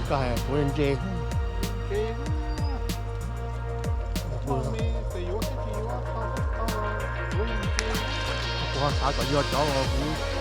Koj hais kuv ntse. Kuv xav kom yog cov kuv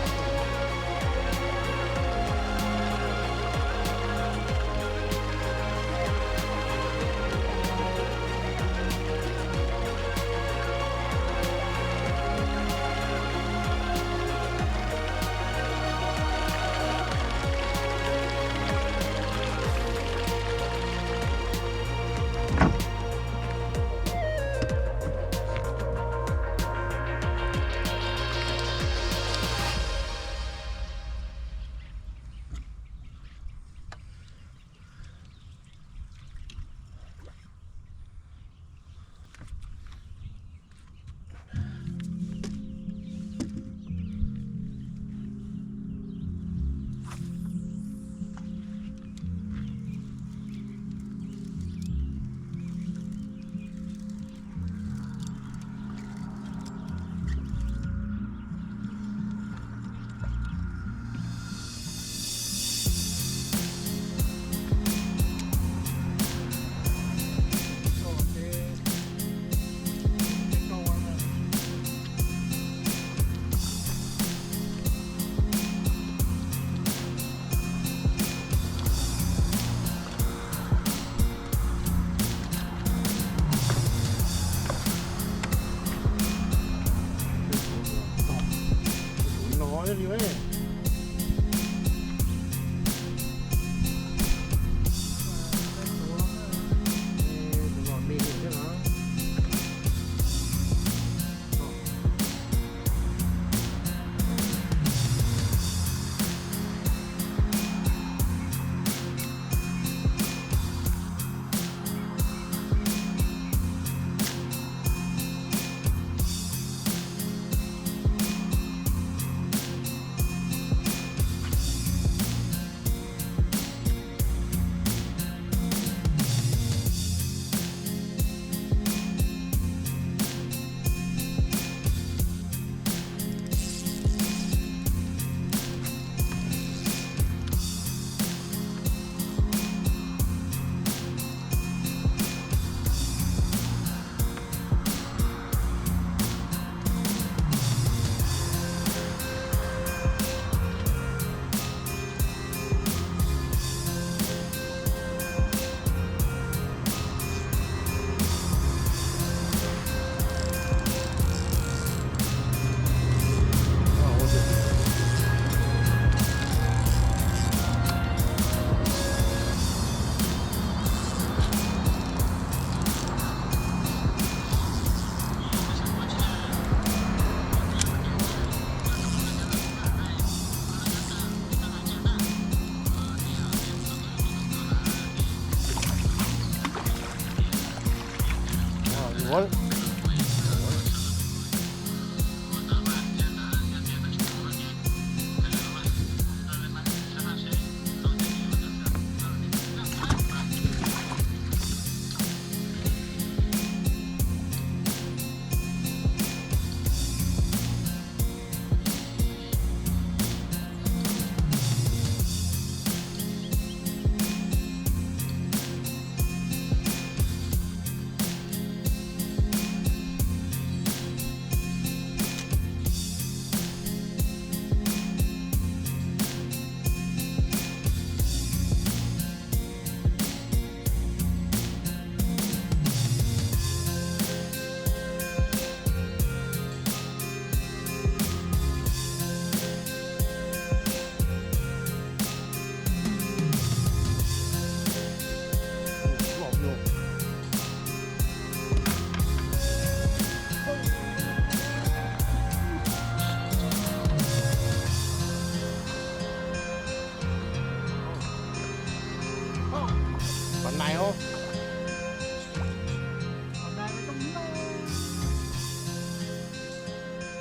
Pom nais os.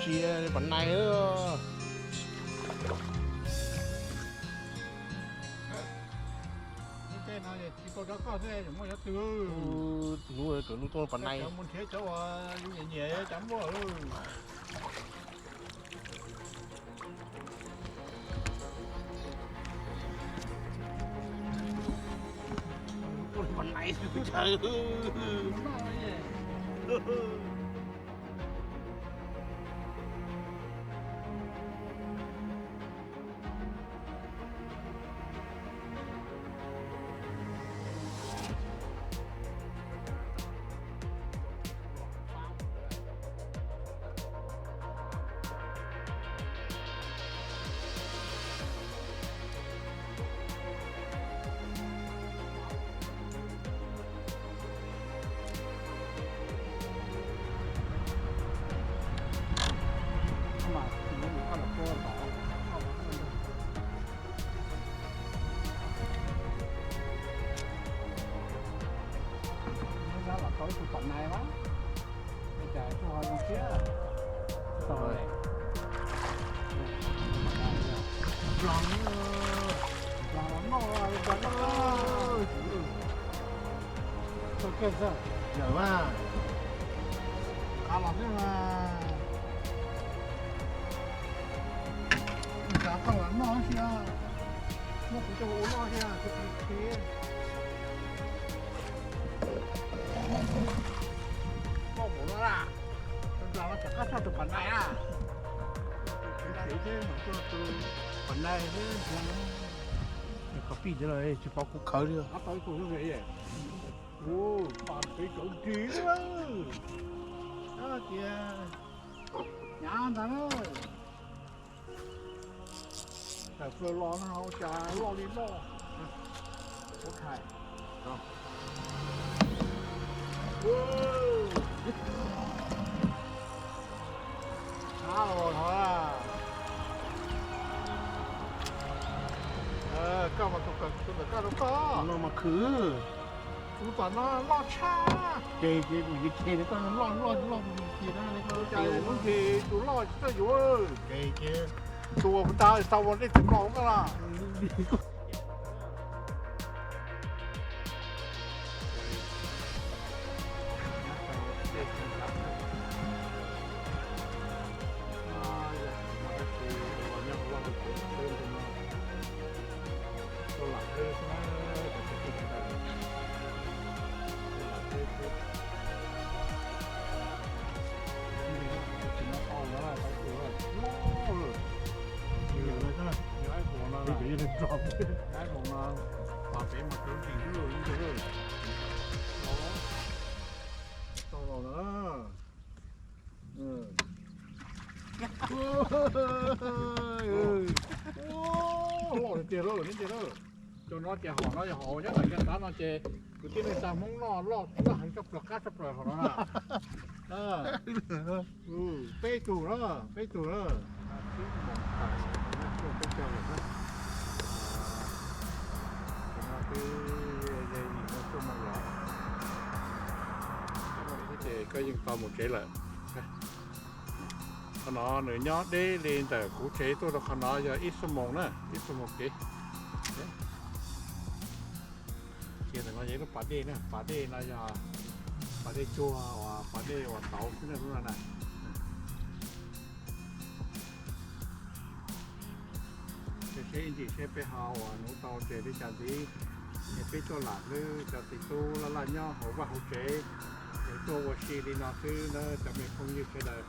Tsis pom nais. Tus hnub kawm lub tuaj pom nais. Kuv tshav. Los tau ib tug pam nais mas, cas tsuas ho zoo siab. Tau, los noj, los noj. Tau kiag xwb. Yawm mas, qab los xwb mas. Kav tau los noj sia, muab kuv coj ua noj sia, kuv tsis khiav. Koj mus no na, nram no tsam qab tshaj tus pam nais na. Pam nais thiab, qhov pij thiab los tsis pom kuv khawv li. Ua, pam pem cov ris na. Tias hnyav ntag na. Tawm plaws los no ua cas loj li loj. Ua, ab los no. Koj mas tus kawm tus ntawm koj rau koj no mas khwv. Tus tom no loj tshaj. Ces ces kuv yuav cem koj loj loj loj ces na, lub ntshe tus loj tsis txawj yuav. Ces ces tus uas kuv nta tau ua dej tsis mlos koj los. Tau los na. Loj tiag tiag lawm, tiag lawm. Cov no ces hom no yog hom nyob ntawm caj dab no ces kwv tij neej tsa Hmoob noj loj loj heev tshaj plaws, qab tshaj plaws hom no na. Peb tug na, peb tug na. Ces koj yeej tau mus tsev lawm. Qhov no nws nyob deb li ntawm kuv tsev tuaj rau qhov no yog ib xuab moos na, ib xuab moos kev. Ces ntawm no yog ib lub pas dej na, pas dej no yog pas dej tsuag uas pas dej uas tauv xwb na lub no na. Ces seb ib ntsis seb peb ho uas nuv tau tes li cas ntxiv, es peb tuaj lam hlwb cov txiv tub laj laj nyob hauv vaj hauv tsev, es tuaj ua si li no xwb na cov me phooj ywg sawv daws.